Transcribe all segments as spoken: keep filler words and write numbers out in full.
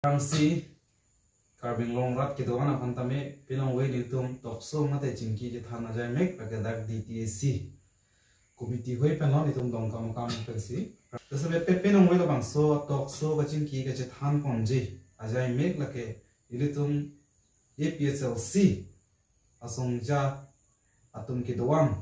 Aphrangsi Karbi Anglong arat kedo-an aphan tame penang ave nelitum talk show mate chingki chethan ajaimek lake dak D T A C committee hoi pen lo nelitum dong kam kam pensi. Laso pe penang ave labangso talk show kachingki kachethan ponji ajaimek lake ilitum A P H L C asongja atum kedo-an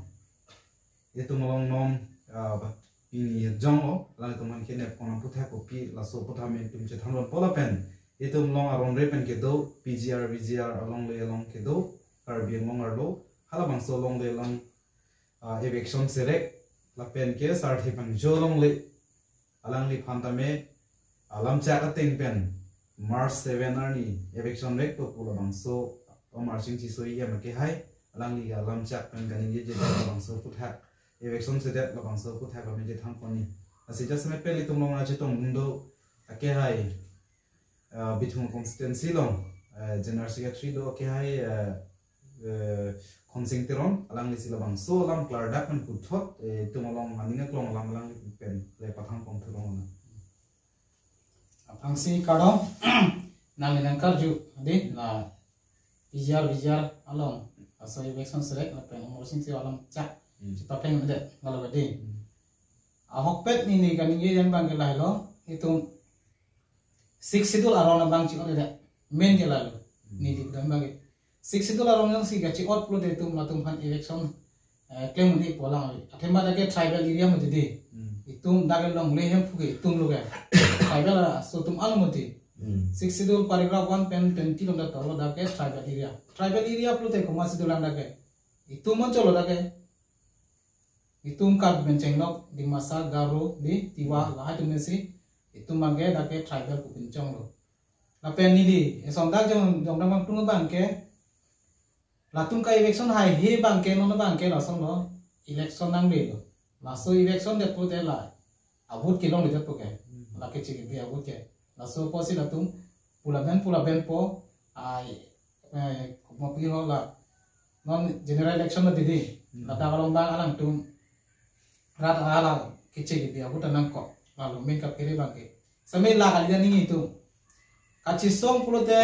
itum along non, ah, pini jonglo, alangtum aphan kenep kona puthak kopi laso puthak amen itum chethan ponpo lapen itum along aron re pen kedo P G R, V G R along le along kedo Karbi Anglong arlo halabangso along le along, ah, eviction serek lapen ke Sarthe Pangjo along le alangliphan tame alam chak ateng pen March seven arni eviction rek to pu labangso o marching chiso i em akehai alangli alam chak pen kaningje je labangso puthak eviction sedet labangso puthak kami je thang poni. Lasi jasemet pen ilitum along aji tong mundo akehai, ah, Bithung constituency along, eh, General Secretary do akehai, eh, eh, Khonsing Teron alangli si labangso alam klardak pen puthot, eh, itum along aning aklong alam alangli pen le pathang pon thulong na. Aphrangsi kardom, nangli nangkarju, di, la P G R, V G R along, laso eviction serek lapen Amar Sing si alam chak, Hmm. Chipapeng de, lalu di. Hmm. Ahokpet neli kaningje abang ke lahelo, itum Sixth Schedule aron abang chi-ot de, main ke lahelo, Hmm. Neli kedam abang ke. Sixth Schedule aron jongsi kachi-ot pulote itum latum aphan eviction, eh, klem un-e pu alam ave. Athema dak ke tribal area mati di. Hmm. Itum dak ke longle Hemphu ke itum lo ke. Tribal aso atum along mati. Hmm. Sixth Schedule paragraph one pen twenty along dak tolo dak ke tribal area. Tribal area pulote komat si dolang dak ke. Itum Anchol lo dak ke. Itum Karbi pen chenglok, Dimasa, Garo, di, Tiwa, lahai atum si. Itum abang ke dak ke tribal pu pen chonglo. Lapen neli, eson dak jong, jong dam abang tung abang ke, latum ka eviction haihe abang ke, non abang ke, lason lo, election nangle lo. Laso eviction det pulote la, a vote kelongledet pu ke. Hmm. La keche kebi a vote ke. Laso apotsi latum, pulaben, pulaben po, ai, eh, mo pi ho la, non general election lo di di. Hmm. Ladak along abang alangtum, rat ahala keche kebi a vote nangkok. Lalu main kaphere abang ke. Sami la kali dan nelitum. Kachesong pulote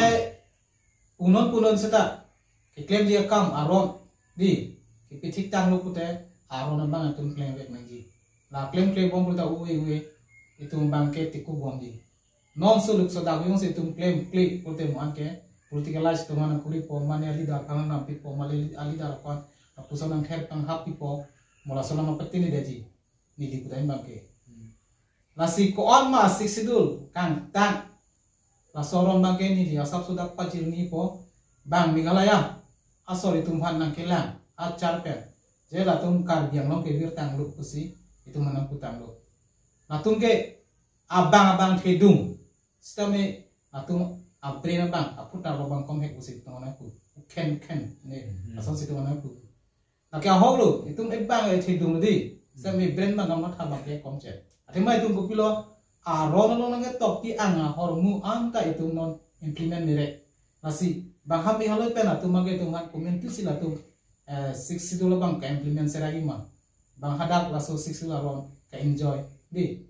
punon punon seta keklemji akam aron di kepithik tanglo pulote aron abang atum klem vek nangji. La klem klem bom pulote ue ue itum abang ke tiku bomji. Non suluk sodak jongsi itum klem klik pulote mo-an ke politicalize atum aphan nangkuripo, mane a leader aphan nangpipo, mane a leader aphan lapuson nangther panghap pipo, mo laso alam apatini detji. Neli kedam abang ke. Hmm. Lasi ko-an ma Sixth Schedule kangtang. Laso aron abang ke neli asapso dak pajirni po bang Meghalaya asor itum aphan nangkelang achar pen. Je latum Karbi Anglong kevir tanglo pusi itum aphan nangpu tanglo. Latum ke abang abang thedung. Sitame latum a-brain abang, aphutar abang komhek pusi itum aphan nangpu. Ukhen ukhen ne. Hmm. Lason si itum aphan nangpu. Lake ahok lo, itum ebang ethedung di. Sitame brain abang kamatha abang ke komche. Athema itum kopilo, aron along nangketokpi ang ahormu anta itum non implement mirek. Lasi, bang ha Meghalaya pen atum abang ke itum aphan komantusi latum, eh, Sixth Schedule abang ka-implement seragi ma. Bang hadak laso Sixth Schedule aron ka-enjoy di.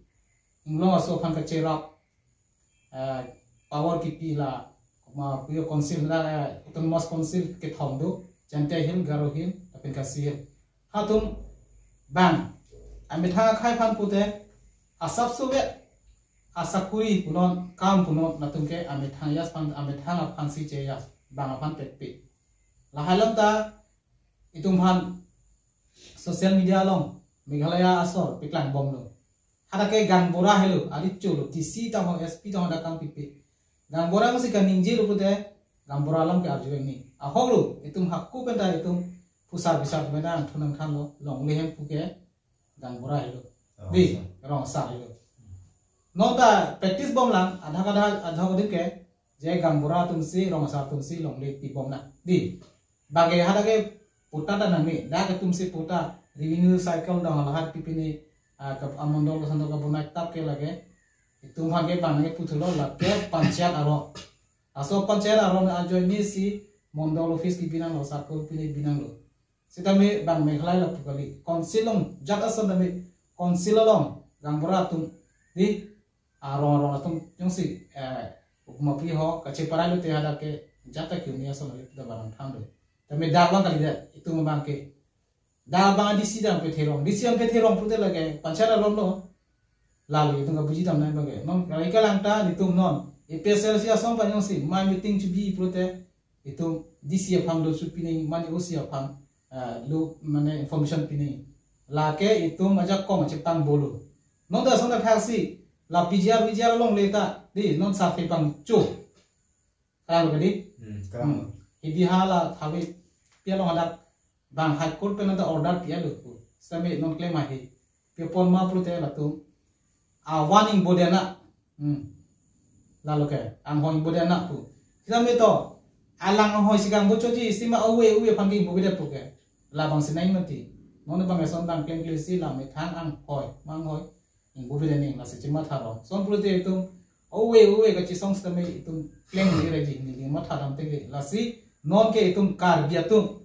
Inglong aso aphan kacherap, eh, power kipi la, ma puyo council na, eh, autonomous council kethom do, Jaintia Hill, Garo Hill, lapen Khasi Hill. Hatum bang amethang akhai aphan pulote asapso ve asakuri punon, kam punon, latum ke amethang jas aphan, amethang aphansi che jas, bang aphan pekpe. Lahai alam ta itum aphan social media along Meghalaya asor paklang bomlo. Hadak ke gaonbura helo, arit cholo, D C tangho, S P tangho dak kam pipe. Gaonbura si kaningjelo pulote, gaonbura alam ke arju ni. Ahok lo, itum hako pen ta itum phusar bisar pen ta angthun angthanlo, longle Hemphu ke gaonbura helo. Rong Di, asar. Rong asar helo. Non ta practice bomlang, adhak adhak adhak adim ke, je gaonbura atum si, rong asar atum si, longle pi bomlang. Di, bang ke hadak ke patta ta nangne, dak atum si patta, revenue cycle dong lahai pipine, ah, ke amondol santo kabonai tap ke lake, itum aphan ke bang nangkeputhulo lake panchayat aron. Laso panchayat aron ajoine si mondol office kipi nanglo, circle pine pi nanglo. Sitame bang Meghalaya lapu kali. Council along, jat ason tame council along gaonbura atum di arong arong atum jongsi, eh, Ukma pi ho kacheparai lote hadak ke jata ke uni ason lagi kita barang tham do. Tapi dak abang kalidet, itum abang ke. Dak abang D C dam petherong, D C dam petherong pute lagi panchayat along lo. Lalo itum kabuji dam nai abang ke. Non kali kalang ta itum non A P H L C asong panyong si, my meeting chubi pute itum D C aphan do chupi nai, mane O C aphan, eh, lo mane information pi nai. Lake itum ajakong achepang bolo. Non ta asong ta thak si, la P G R, V G R along le ta, di non survey pangcho. Kalang lo ke di? Hmm, kalang. Hmm. Hidi hala thawi pi along hadak bang High Court pen ta order pi alo pu. Sitame non klem ahi. Pi apot ma pute latum. Awan ingbodet na. Hmm. Lalo ke, anghoi ingbodet na pu. Sitame to, alang anghoi si kangbochoji, sima uwe uwe aphan ke ingbodet pu ke. Labang si nai mati. Non abang eson bang klem kle si la methang anghoi, ma anghoi. Ingbodet ning lasi chematha rong. Son pute itum, uwe uwe kachesong sitame itum klem ni reji ni matha dam teke. Lasi non ke itum Karbi atum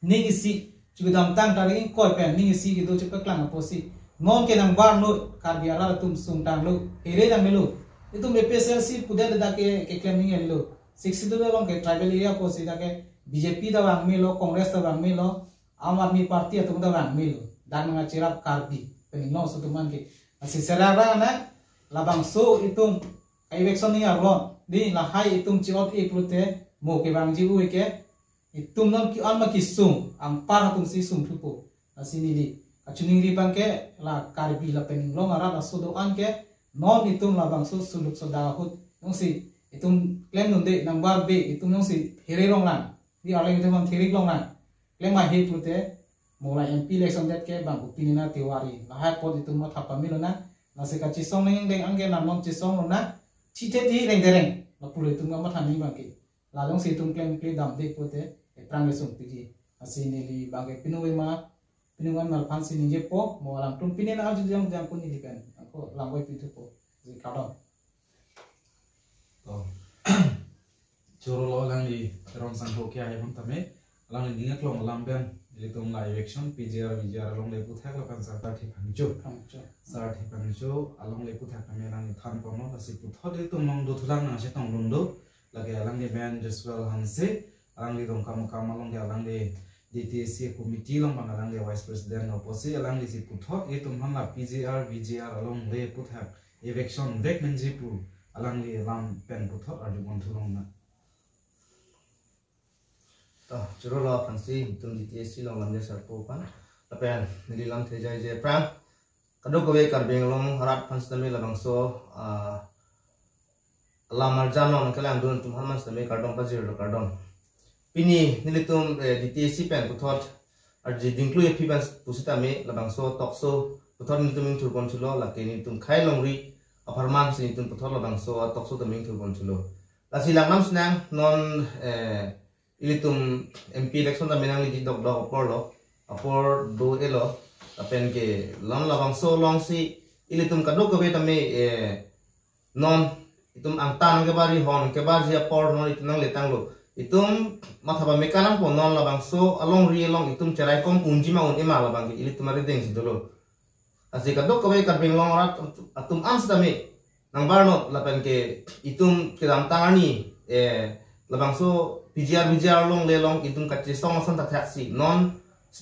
ning isi chukidam tang tari ingkoi pen ning isi kedo chepaklang apotsi. Non ke nang bar lo Karbi arat atum sung tang lo, here dam lo. Itum A P H L C pudet dak ke keklem ning lo. Sixth Schedule along ke tribal area apotsi dak ke B J P ta vang me lo, Congress ta vang me lo, Aam Aadmi Party atum ta vang me lo. Dak nang acherap Karbi pen inglong so atum an ke. Lasi serara na labangso itum election ni arlo di lahai itum chi-ot-e pute mo kevangji uwe ke itum non ke-an ma kesung, anpar atum si sung thupo. Lasi neli kachiningri abang ke la Karbi lapen inglong arat aso do-an ke non itum labangso suluk soda ahut jongsi itum klemdunde nang bar be itum jongsi here rong lang. Di arleng itum therik long lang. Klem ahi pute mo la M P election det ke bang Upinina Tiwari. Lahai apot itum matha pame lonang. Lasi kachesong neng deng anke nang non chesong lonang. Chithe di reng dereng. Lapulo itum kamatha nai abang ke. La jongsi itum klem kle damde pute, ephrang le sung piji. Lasi neli abang ke pinu ma, pinu an malphan si ningjepo, mo alangtum pine na arju jang jang kun neli pen. Ako langgoi pithupo. Lasi kardom. To. Choro lo alangli Teron Sangho ke ahi hon tame. Alangli ning aklong alam pen ilitum la election P G R V G R along le puthak lapen sarta thipangcho. Pangcho. Sarta thipangcho along le puthak kami alangli than pono lasi puthot ilitum long dothulang nang chetong lun do. Lake alangli Ben Joshua Hanse, alangli Dongkamukam along ke alangli D T A C committee along bang alangli vice president apotsi alangli si puthot itum han la P G R V G R along le puthak eviction vek nangji pu alangli alam pen puthot arju pon thu longnang. To, choro lo aphan si, itum D T A C along lamjai sarpo aphan. Lapen neli lamthe jaije aphrang kadokave Karbi Anglong arat aphan sitame labangso, ah, alam arjan along nangkelangdun atum aphan sitame kardom pajirlo, kardom. Pini nelitum, eh, D T A C pen puthot arje dingklui aphi pen pusitame labangso talk show puthot nelitum ingthur pon thulo, lake nelitum khei longri apharman si nelitum puthot labangso talk show tame ingthur pon thulo. Lasi langdam sinang non, eh, ilitum M P election tame nangleji dokdok apor lo, apor do-e lo, lapen ke non labangso along si ilitum kadokave tame, eh, non itum angtan nangkebarji, hon nangkebarji apor non itum nangle tanglo. Itum matha pame kanang po non labangso alongri along itum cheraikom unji ma un-e ma labang ke ilitum arideng si dolo. Lasi kadokave Karbi Anglong arat atum an sitame nang bar non lapen ke itum kedamtang arni, eh, labangso P G R V G R along le along itum kachesong ason ta thak si non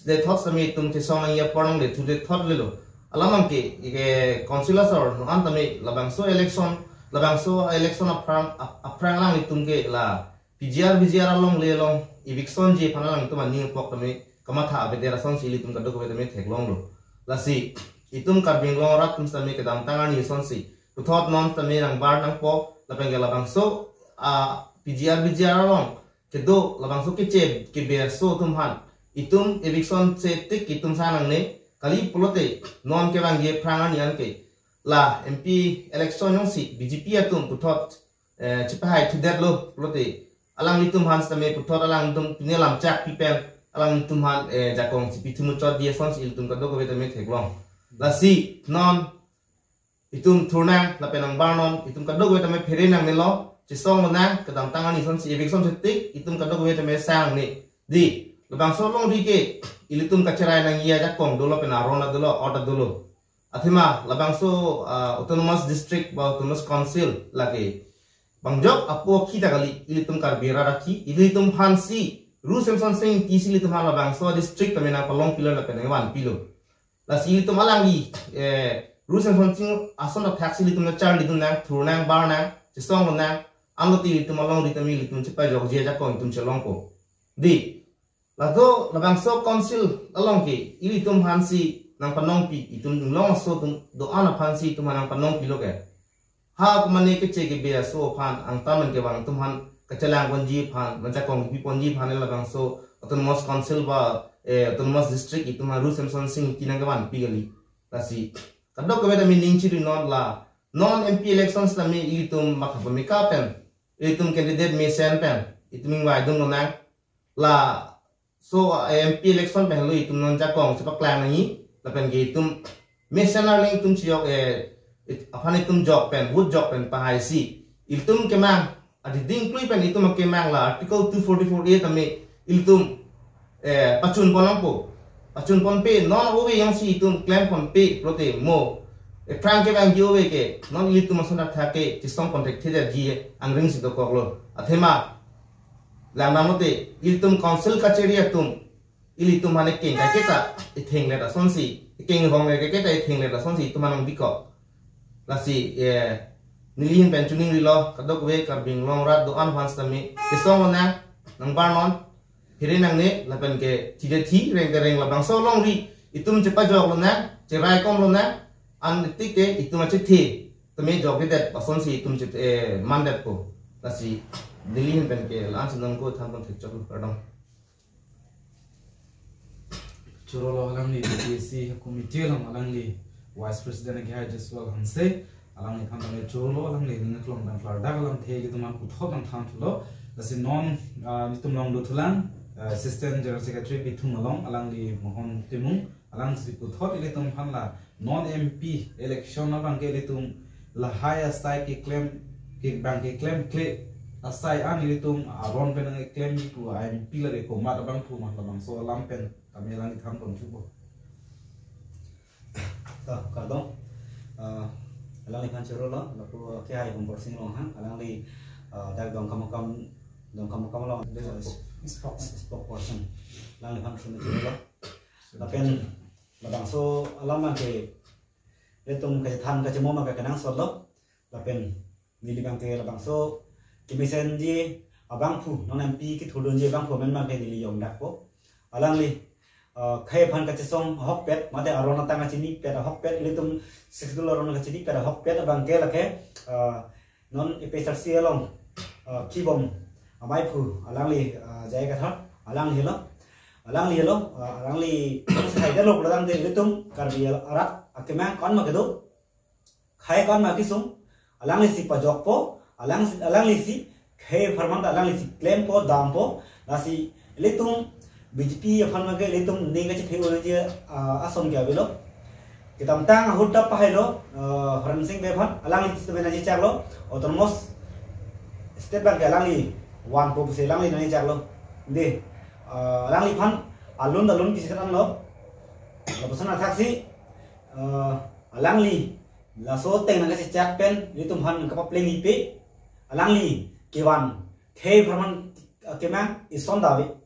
le thot sitame itum chesong nangji apor nang le thu le thot lelo. Alam abang ke, ke council asor non an tame labangso election, labangso election aphrang, ap-, aphrang lang itum ke la P G R V G R along le along eviction ji aphan alangtum aning pok tame kamatha avedet ason si ilitum kadokave tame theklonglo. Lasi itum Karbi Anglong arat atum sitame kedamtang arni ason si puthot non tame nang bar nangpo lapen ke labangso, ah, P G R V G R along kedo labangso keche keberso atum aphan itum eviction chetik itum sa nangne, kali pulote non kevangji aphrang arni an ke la M P election jongsi B J P atum puthot, eh, chepahai thudetlo pulote alanglitum aphan sitame puthot alangtum pine lamchak pi pen alanglitum aphan, eh, jakong chipi thu muchotji ason si ilitum kadokave tame theklong. Lasi non itum thurnang lapen nang bar non itum kadokave tame phere nangnelo, chesong lonang, kedamtang arni ason si eviction chetik itum kadokave tame sang nangne. Di labangso alongri ke ilitum kacherai nangji ajakong dolo pen aron ta dolo, ot ta dolo. Athema labangso, ah, autonomous district ba autonomous council lake Bang jok apo akhi ta kali, ilitum Karbi arat akhi, ilitum aphansi Ru Semson Sing Ingti si ilitum hala bangso district tame nangpalongpilo lapen nangvanpilo. Lasi ilitum alangli, eh, Ru Semson Sing ason athak si ilitum nangcharlidun nang, thur nang, bar nang, chesong nang, anlote ilitum alongri tame ilitum chepajokji ajakong itum chelongpo. Dei, laso labangso council along ke ilitum aphansi nangpanongpi, itum inglong aso atum do-an aphansi itum nangpanongpilo ke. Ha kumane keche kebe aso aphan angtan man kevang atum aphan kachelang ponji aphan, nangjakong pi ponji aphan labangso autonomous council ba, eh, autonomous district itum ha Ru Semson Sing Ingti nangkevanpi kali. Lasi kadokave tame ning chiri non la non M P elections tame ilitum makha pamika pen, ilitum candidate mesen pen itum ingvaidun lonang. Laso, eh, M P election pen lo itum nangjakong chepaklang nangji, lapen ke itum mesen arni itum chijok, eh, it-, aphan itum jok pen, vote jok pen pahaisi ilitum kemang, adiding klui pen itum kemang la Article two forty-four A tame ilitum, eh, pachun pon nangpo. Pachun ponpe, non ove jongsi itum klem ponpe pulote mo, eh, aphrang kevangji ove ke non ilitum ason athak ke chesong pon thekthedetji angring si dokoklo. Athema, langdamlote ilitum council kacheri atum, ilitum aphan ekeng kaiketa ithenglet asonsi, ekeng hong kaiketa ithenglet asonsi itum aphan nangdikok. Lasi, eh, neli ahin pen choningrilo, kadokave Karbi Anglong arat do-an aphan sitame chesong lonang, nangbar non, phere nangne, lapen ke thide thi, rengte reng, labangso alongri itum chepajok lonang, cheraikom lonang, antik ke itum achethe tame jokjedet asonsi itum chet-, eh, mandetpo. Lasi neli ahin pen ke la-an si nangko than pon thekchoklo, kardom. Chorolo alangli B P S C committee along alangli Vice President akehai Jaswal Hanse, alangli than pon chorolo, alangli ning aklong dang klardak alamthe ilitum aphan puthot nangthan thulo. Lasi non, ah, ilitum along dothulang, ah, Assistant General Secretary Bithung along alangli Mohon Timung, alangli puthot ilitum aphan la non M P election abang ke ilitum lahai asai keklem, ke bang keklem kle asai an ilitum aron pen nangklemji pu M P la re komat abangphu ma, labangso alam pen tame alangli than pon thupo. To, kardom. Ah, alangliphan chorolo, lapu akehai Humpur Sing Ronghang, alangli, ah, dak Dongkamukam, Dongkamukam along, ah, spokesperson. Alangliphan sumi chorolo. Lapen labangso alam abangke ilitum kachethan kachemo abangke kenangsotlo. Lapen neli abangke labangso kemesenji abangphu, non M P kethurdunji abangphu amen abangke neli jongdakpo. Alangli, ah, khei aphan kachesong ahokpet, mate aron atang kachinipet ahokpet, ilitum Sixth Schedule aron kachinipet ahokpet abangke lake, ah, non A P H L C along, ah, kibom amaiphu alangli, ah, J I Kathar, alanglilo, alanglilo, ah, alangli sai dalo pulo tangte ilitum Karbi arat akemang ko-an ma kedo, khei ko-an ma kesung, alanglisi pajokpo, alang, alanglisi khei apharman ta alanglisi klempo, dampo, lasi ilitum B J P aphan abangke ilitum ning kachethe unji, ah, ason ke avelo. Kedamtang ahut ta pahailo, ah, Horensing Bey aphan, alangli sitame nangchechaklo, autonomous state abangke alangli vanpo pusi alangli nangchechaklo. Dei, ah, alangliphan alun alun kisi anlo. Lapuson athaksi, ah, alangli laso ateng nangkachechak pen ilitum aphan kapaplengji pe, alangli kevan khei apharman, ah, kemang ison ta ave.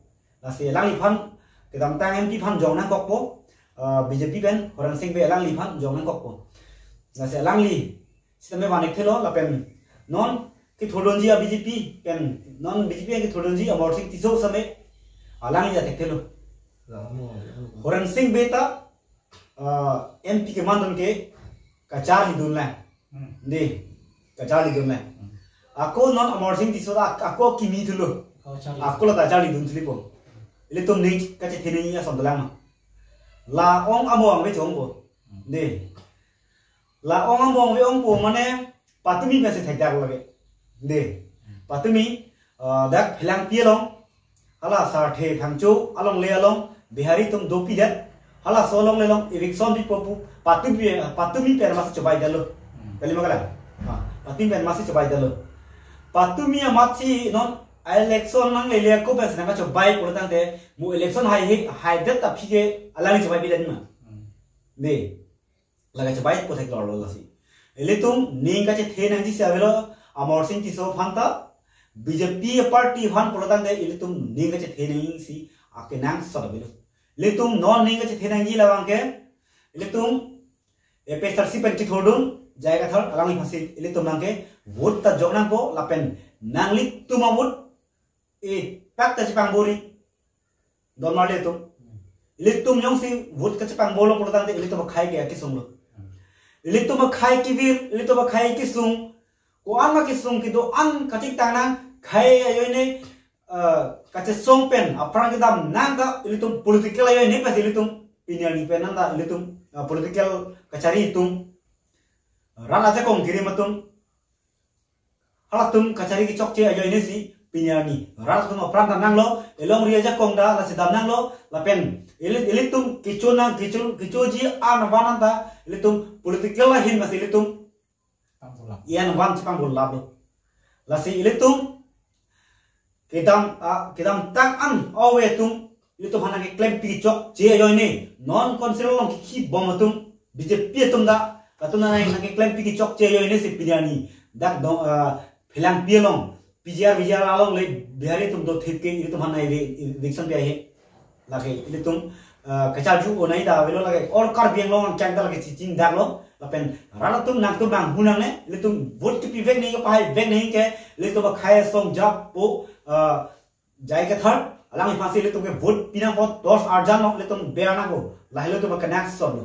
Lasi alangliphan kedamtang M P aphan jong nangkokpo, ah, B J P pen Horensing Bey alangliphan jong nangkokpo. Lasi alangli sitame van-ik thelo lapen non kethurdunji a-B J P pen, non B J P pen kethurdunji Amarsing Tisso sitame alangli ta thekthelo. Horensing Bey ta, ah, M P kemandun ke kacharlidun lang. Hmm. Dei, kacharlidun lang. Hmm. Ako non Amarsing Tisso ta ak-, ako kimi thulo. Ako charli. Ako la ta charlidun thulipo. Ilitum ning kachethe nangji ason dolang ma. La-ong amo angve chongpo. Hmm. Dei. La-ong amo angve ongpo mane patumi pensi thekdak lake. Dei. Hmm. Patumi, ah, dak Phelangpi along, hala Sarthe Phangcho alongle along Bihari atum dopidet. Halaso alongle along eviction pipo pu patumi, patumi pen masi chobaidetlo. Hmm. Kali ma kalang? Ha, patumi pen masi chobaidetlo. Patumi amatsi non election nanglele ako pensi nangkachobai pulo tangte mo election hai he, haidet aphi ke alangli chobai bidet ma. Hmm. Dei. Lake chobai po theklonglo lasi. Ilitum ning kachethe nangji si avelo, Amarsing Tisso aphan ta, B J P party aphan pulo tangte ilitum ning kachethe nangji si akenangsot avelo. Ilitum non ning kachethe nangji labang ke, ilitum A P H L C pen kithurdun, J I Kathar alangli aphansi ilitum nangke vote ta jok nangpo lapen nanglitum a-vote e pak ta chepangbor-i. Don marli atum. Ilitum jongsi vote kachepangbor lo pulo tangte ilitum akhei ke akesung lo. Ilitum akhei kevir, ilitum akhei kesung. Ko-an ma kesung kedo-an kachingtang nang khei ajoine, eh, kachesong pen aphrang kedam nang ta ilitum political ajoine pensi ilitum pini arni pen nang ta ilitum, eh, political kachari atum, rat ajakong kerim atum, halatum kachari kechokche ajoine si pini arni rat atum apran ta nanglo, elongri ajakong ta lasi dam nanglo, lapen ili-, ilitum kecho nang, kecho, kechoji an van anta ilitum political ahin masi ilitum Pangkulam. Ian van chepangbor laplo. Lasi ilitum kedam, ah, kedamtang an ove atum ilitum aphan nangkeklempi chokche ajoine, non council along kekhibom atum, B J P atum ta, latum nang nangkeklempi chokche ajoine si pini arni dak dong, ah, Phelangpi along, P G R, V G R along le Bihari atum do thip ke ilitum aphan nang evi-, eviction pi ahe. Lake ilitum, ah, kacharju onai ta avelo, lake all Karbi Anglong angkang ta lake cheching daklo. Lapen rat atum nangtum bang hu nangne, ilitum vote kepivek nangji, kapahaivek nangji ke, ilitum akhei asong japo, ah, J I Kathar, alangli aphansi ilitum ke vote pi nangpo, dos arjan lo, ilitum ber nangpo, lahelo ilitum akenangsot lo.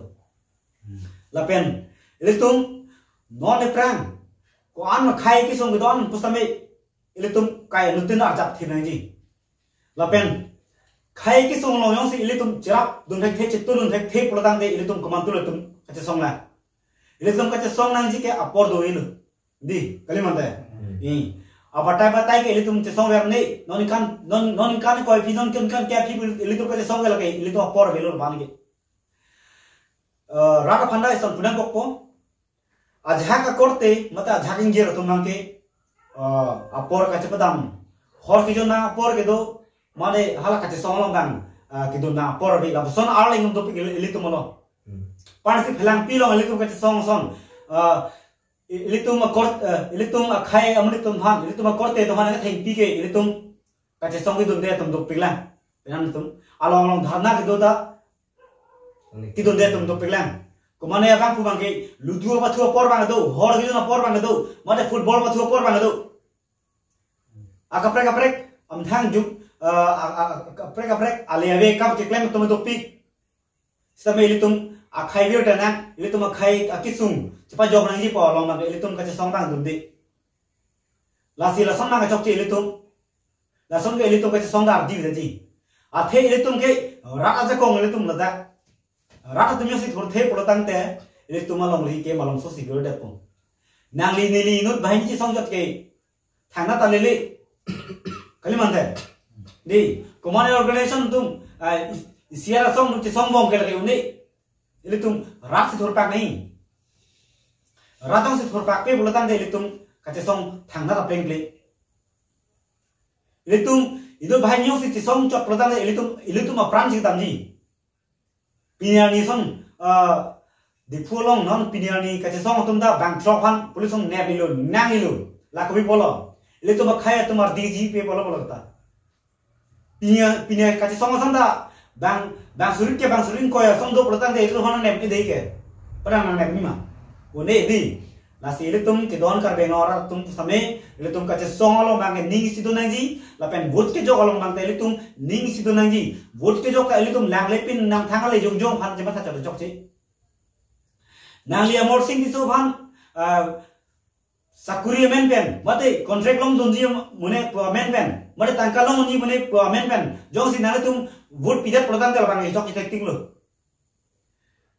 Lapen ilitum non aphrang ko-an akhei kesung kedo-an pusitame ilitum kai anuttin arjap thip nangji. Lapen khei kesung along jongsi ilitum cherapdun thekthe, chetudun thekthe pulo tangte ilitum komantu ilitum kachesong nang. Ilitum kachesong nangji ke apor do-ilo. Dei, kali mante. Hmm. I. Abatai batai ke ilitum chesong ver ne. Non ningkan, non, non ningkan ko-iphi, non ningkan ke-iphi ilitum kachesong ke lake ilitum apor avelo abang ke. Eh, rat aphan ta ison pu nangkokpo. Ajahak akorte, mate ajahak ingjir atum nangke, eh, apor kachepadam. Hor kejona apor kedo, mane hala kachesong along bang, eh, kedun apor ave, lapuson arleng atum dopik ili-, ilitum along. Hmm. Pansi Phelangpi along ilitum kachesong ason, eh, i-, ilitum akor-, eh, ilitum akhei amonit atum aphan, ilitum akorte atum aphan kethengpi ke, ilitum kachesong kedunde atum dopiklang. Penang atum, along along dharna kedo ta, kedunde atum dopiklang. Komane abang pu abang ke, ludu apathu apor abang do, hor kejona apor abang do, mate football apathu apor abang do. Akaprek kaprek, amthang juk, ah, a-, a-, kaprek kaprek, ale ave kam keklem atum dopik. Sitame ilitum akhei vir ta nang, ilitum akhei akesung chepajok nangji pu along abang ke ilitum kachesong abang dunde. Lasi lason abang kachokche ilitum. Lason ke ilitum kachesong ta ardi veji. Athe ilitum ke rat ajakong ilitum ladak. Rat atum jongsi thurthe pulo tangte ilitum alongri ke malomso si gerdetpo. Nangli neli inut banghini chesong jot ke thangnatta lele. Kali mante. Dei, komane organization atum, ah, i-, isi arasong atum chesong bom ke lake un-e. Ilitum rat si thurpak nangji. Rat jongsi thurpakpe pulo tangte ilitum kachesong thangnatta plengple. Ilitum inut banghini jongsi chesong chot pulo tangte ilitum, ilitum apran si damji. Pini arni ason, ah, Diphu along non pini arni kachesong atum ta bang throk aphan police atum nep-ilo, nang-ilo, la kopi pulo. Ilitum akhei atum ardiji pe pulo pulo ta. Pini, pini kachesong ason ta bang, bang suri ke bang suri ingkoi ason do pulo tangte ilitum aphan nep-i dei ke. Padang nangnep-i ma. Un-e dei. Lasi ilitum kedon Karbi Anglong arat atum pusitame, ilitum kachesong along abang ke ning isi do nangji, lapen vote kejok along abang ta ilitum ning isi do nangji. Vote kejok ta ilitum langle pin nangthang ale jongjong aphan chematha chot chokche. Nangli Amarsing Tisso aphan, ah, sakuri amen pen, mate contract longdunji amen pen, mate tangka longdunji amen pen, jongsi nanglitum vote pidet pulo tangte labang ke chokche thektik lo.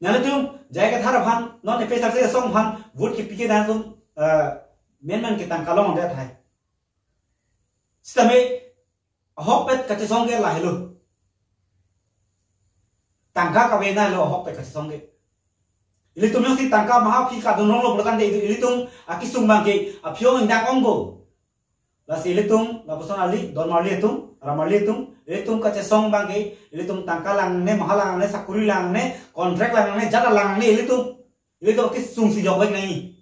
Nanglitum J I Kathar aphan, non A P H L C asong aphan vote kepi ke nanglitum, eh, men men ke tangka longdet hai. Sitame ahokpet kachesong ke lahelo. Tangka kave nahelo ahokpet kachesong ke. Ilitum jongsi tangka maha aphi kadun ronglo pulo tangte ilitum akesung abang ke aphi-ong ingdang ongpo. Lasi ilitum, lapuson arli, don marli atum, ram marli atum, ilitum kachesong abang ke, ilitum tangka langne, maha langne, sakuri langne, contract langne, jat langne, ilitum, ilitum akesung si jokvek nangji.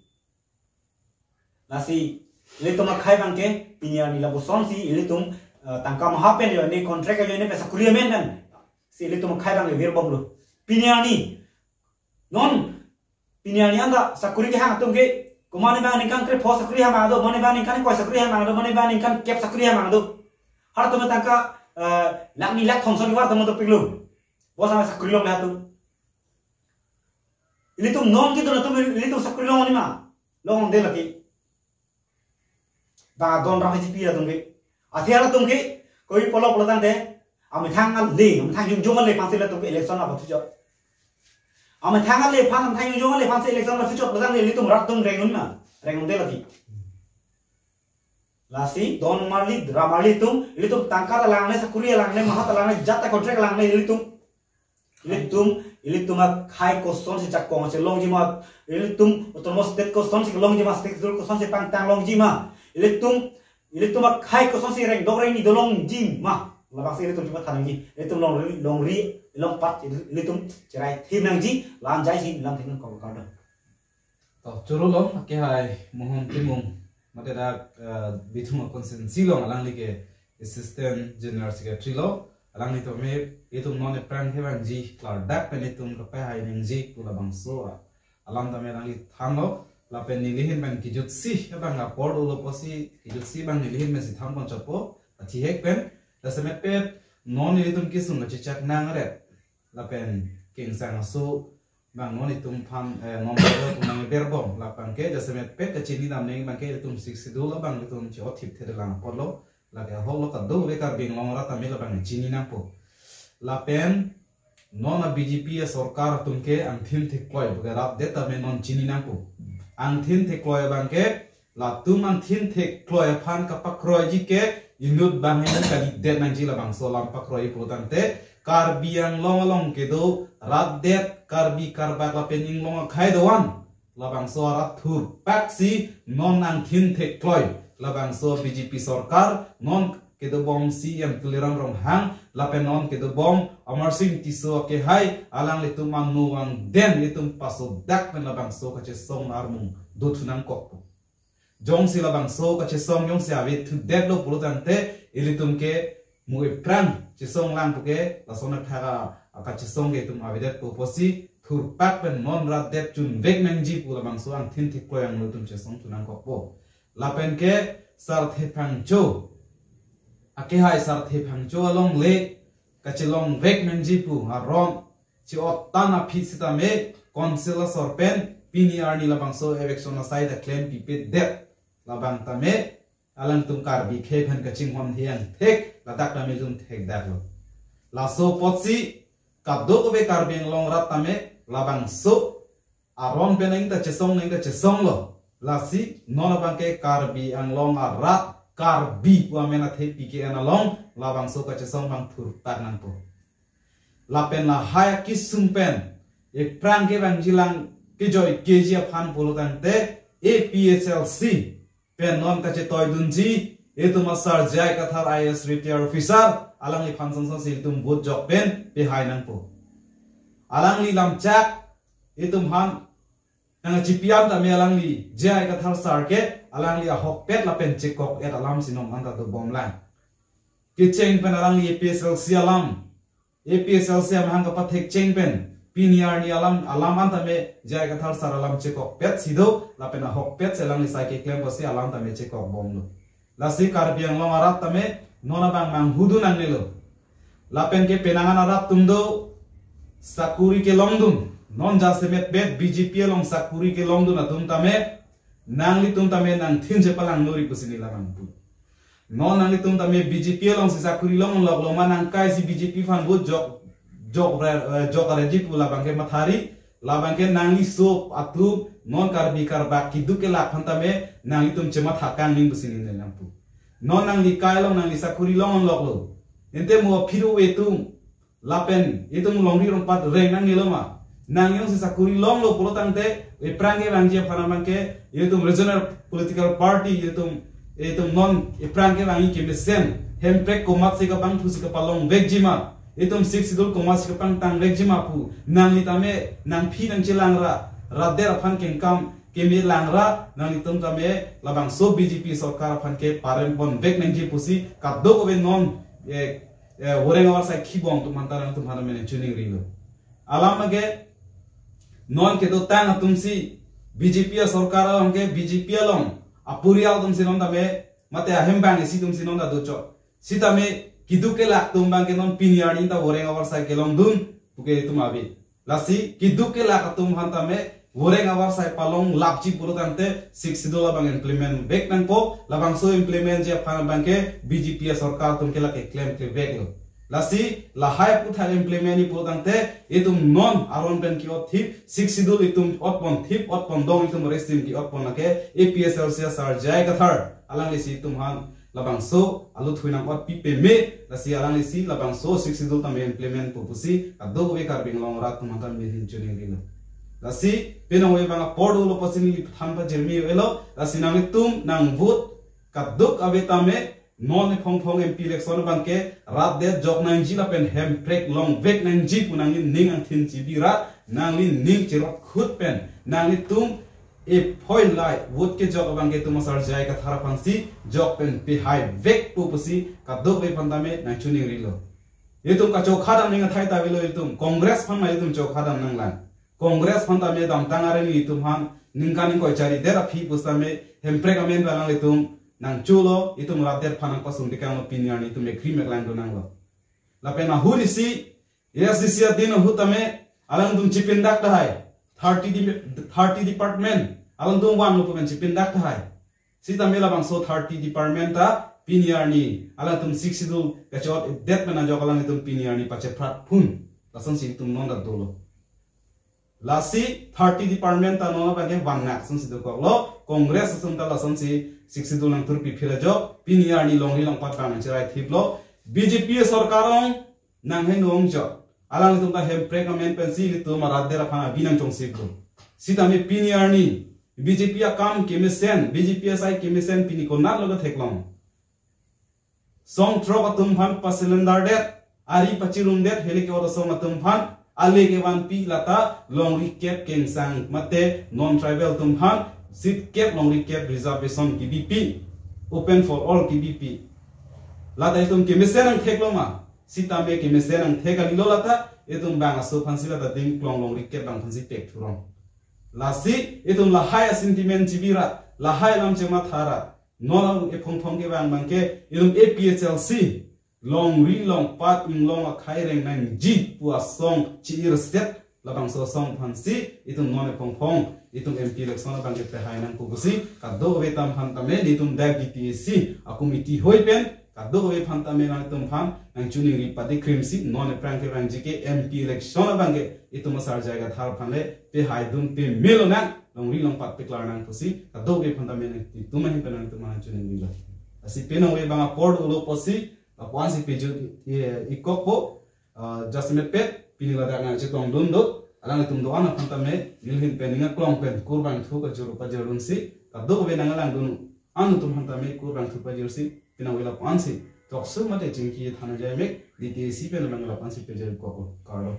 Lasi, Ilitum akhei abangke pini arni lapuson si ilitum, eh, tangka maha pen ajoine, contract ajoine pen, sakuri amen pen si ilitum akhei abangke virbomlo. Pini arni non pini arni anta sakuri kehang atum ke, komat ne abang ningkan krepho sakuri hemang do, komat ne abang ningkan ingkoi sakuri hemang do, komat ne abang ningkan kep sakuri hemang do. Halatum tangka, eh, lakh ni lakh thomson kevang atum dopiklo. Bonseta sakuri longle atum. Ilitum non kedun atum ilitum sakuri longle ma? Longledet lagi. Ba don rang H P atum ke. Athe halatum ke koi polok polok tangte, amethang ale, amethang jongjong ale aphansi latum ke election apot thuchot. Amethang ale aphan, amethang jongjong ale aphansi election apot thuchot, ladak ilitum rat atum reng-un ma? Reng-unde lagi. Lasi don marli, rat marli atum, ilitum tangka ta langne, sakuri langne, maha ta langne, jat ta contract langne ilitum. Ilitum, ilitum akhei kosonsi jakong si longji ma, ilitum autonomous state kosonsi longji ma, state rule kosonsi pangtang longji ma, ilitum, ilitum akhei kosonsi rengdok rengni dolongji ma. Labangsi ilitum chematha nangji, ilitum longri, longri, longpat, ilitum cherai thip nangji, la-anjai si lam thip nang kong kardom. To, choro lo, akehai Mohon Timung, mate dak, eh, Bithung constituency along alangli ke Assistant General Secretary lo, alanglitum me, itum non aphrang kevangji klardak pen itum kapahai nangji pu labangso alam tame alangli thanlo, lapen neli ahin pen kejutsi abang apor dolo pusi, kejutsi abang neli ahin pensi thanpon chotpo, athihek pen, jasemet pet non ilitum kesung kachechak nangret, lapen kengsang aso abang non itum aphan, eh, non ber atum nangverbom, labang ke jasemet pet kachini damnang abang ke itum Sixth Schedule abang itum che-othip therelang apotlo, lake ahoklo, kadokave Karbi Anglong arat tame labang chini nangpo. Lapen non a B J P asorkar atum ke angthin thekloi abang ke rat det tame non chini nangpo. Angthin thekloi abang ke latum angthin thekloi aphan kapakroiji ke inut bang hini kalidet nangji, labangso alam pakroi pulo tangte Karbi Anglong along kedo rat det, Karbi Karbak lapen inglong akhei doan, labangso arat thurpak si non angthin thekloi, labangso B J P sorkar, non kedobom C M Tuliram Ronghang, lapen non kedobom Amarsing Tisso akehai, alanglitum angno angden itum pasodak pen labangso kachesong armung dothu nangkokpo. Jongsi labangso kachesong jongsi avedetlo pulo tangte ilitum ke mo aphrang chesong lang pu ke lason athak akachesong ke itum avedetpo pusi thurpak pen non rat det chunvek nangji pu labangso angthin thekloi angno itum chesongthu nangkokpo. Lapen ke Sarthe Phangcho, akehai Sarthe Phangcho alongle kachelongvek nangji pu aron che-ot tang aphi sitame council asor pen pini arni labangso eviction asai ta klempipedet, labang tame alangtum Karbi akhei aphan kachinghon heyang thek, ladak tame jun thekdaklo. Laso apotsi kadokave Karbi Anglong arat tame labangso aron pen nangta chesong nangta chesonglo. Lasi non abang ke Karbi Anglong arat, Karbi pu amen athe P K N along labangso kachesong abang thurpak nangpo. Lapen lahai akesung pen aphrang kevangjilang kejoi keji aphan pulo tangte A P H L C pen non kachetoidunji itum a Sir J I Kathar I A S retired officer, alangliphan song song si itum vote jok pen pehai nangpo. Alangli lamchak itum aphan nangchipiam tame alangli J I Kathar sir ke alangli ahokpet lapen chekok-et alam si non anta dobomlang. Kecheng pen alangli A P H L C alam, A P H L C amahang kapathek cheng pen pini arni alam, alam an tame J I Kathar sir alam chekokpet si do, lapen ahokpet si alangli sai keklem pusi alam tame chekokbomlo. Lasi Karbi Anglong arat tame non abang manghudun nangnelo. Lapen ke penang an arat atum do sakuri kelongdun. Non jasemet pet B J P along sakuri kelongdun atum tame nanglitum tame nangthin chepalang nori pusi neli labang pu. Non nanglitum tame B J P alongsi sakuri longloklo ma, nangkaisi B J P aphan vote jok, jok re-, eh, jok areji pu labang ke mathari, labang ke nangli sop atum non Karbi Karbak keduk kelak aphan tame nanglitum chematha kangning pusi neli labang pu. Non nangli kai long, nangli sakuri longloklo. Ante mo aphi do-ve atum lapen itum longri rongpat reng nangnelo ma? Nang jongsi sakuri longlo pulo tangte, aphrang kevangji aphan abang ke, itum regional political party, itum, itum non aphrang kevangji kemesen, Hemprek komatsi kabangphu si kapalongvekji ma, itum Sixth Schedule komatsi kapangtangvekji ma pu nangli tame nangphi nangchelang ra, rat det aphan kengkam, keme langra nanglitum tame labangso B J P sorkar aphan ke parem ponvek nangji pusi kadokave non, eh, eh, voreng avarsai kibong atum aphan ta nangtum aphan tame nangchiningrilo. Alam abangke non kedotang atumsi B J P asorkar along ke B J P along aporial atumsi non tame mate ahem bang isi atumsi non ta dochot. Sitame keduk kelak atum abangke non pini arni ta voreng avarsai kelongdun puke itum ave. Lasi keduk kelak atum aphan tame voreng avarsai palonglapji pulo tangte Sixth Schedule abang implement vek nangpo, labangso implementji aphan abangke B J P asorkar atum ke lake klemkleveklo. Lasi lahai aputhak implement ni pulo tangte itum non aron pen ke-otthip, Sixth Schedule itum otponthip, otpondong itum rest adim ke-otpon lake A P H L C asar J I Kathar alanglisi itum aphan labangso alutthu nang-otpi peme, lasi alanglisi labangso Sixth Schedule tame implement po pusi kadokave Karbi Anglong arat atum aphan ta nelihin chiningrilo. Lasi penang ave abang apor dolo pusi neli than pajirmi avelo, lasi nanglitum nang vote kadokave tame non ephongphong M P election abangke rat det jok nangji lapen Hemprek longvek nangji pu nangli ning angthin chibi ra, nangli ning chirot khut pen nanglitum ephoi lai vote kejok abangke itum asar J I Kathar aphansi jok pen pehai vekpo pusi kadokave aphan tame nangchiningrilo. Itum kachokha dam ning athai ta avelo itum. Congress aphan ma itum chokha dam nanglang. Congress aphan tame damtang arni itum aphan ningkan ingkoi charidet aphi pusitame Hemprek amen balang itum nangcholo, itum rat det aphan nangpasung tekanglo, pini arni itum agree meklangdun nanglo. Lapen ahut isi A S D C adin ahut tame alangtum chipindak tahai. Thirty di-, thirty department alangtum vanlo pu pen chipindak tahai. Sitame labangso thirty department ta pini arni alangtum Sixth Schedule kachot-et det pen ajok alangtum pini arni pacheprat phun. Lasonsi itum non ta dolo. Lasi thirty department ta non abangke vannak asonsi dokoklo. Congress atum ta lasonsi Sixth Schedule nangthurpi phir ajok pini arni longri longpat abang nangcherai thiplo. B J P sorkar along nangheno ongjo. Alanglitum ta Hemprek amen pensi ilitum arat det aphan abi nangchongsiplo. Sitame pini arni B J P akam kemesen, B J P asai kemesen pini konatlo ketheklong? Song throk atum aphan pacylinder det, ari pachirum det, hele ke-ot asong atum aphan ale kevanpi lata longri kep kengsang mate non-tribal atum aphan seat kep longri kep reservation kebipi, open for all kebipi. Lata itum kemesen angthek lo ma? Sitame kemesen angthek kalilo lata, itum bang aso aphansi lata dingklong longri kep abang aphansi pek thurong. Lasi itum lahai a-sentiment chibi ra, lahai alam chematha ra, non ephongphong kevang abangke itum A P H L C longri longpat inglong akhai reng nangji pu asong chi-irset, labangso asong aphansi itum non ephongphong itum M P election abangke pehai nangpo pusi kadokave atum aphan tame, itum dak D T A C a-committee hoi pen kadokave aphan tame nangtum aphan nangchiningri padi krimsi non ephrang kevangji ke M P election abangke itum asar J I Kathar aphan le pehaidun pemelo nang, longri longpat peklar nang pusi kadokave aphan tame nangtum ahin pen nangtum aphan chiningrilo. Lasi penang ave abang apor dolo pusi lapu-ansi pejut, eh, ikokpo, ah, jasemet pet pini ladak nangchetongdun do, alanglitum do-an aphan tame nelihin pen ning aklong pen kurvangthu kachoro pajordunsi kadokave nanglangdun anutum aphan tame kurvangthu pajorsi penang ave lapu-ansi toksu mate chingki than jaimek D T A C pen abang lapu-ansi pejor ikokpo. Kardom.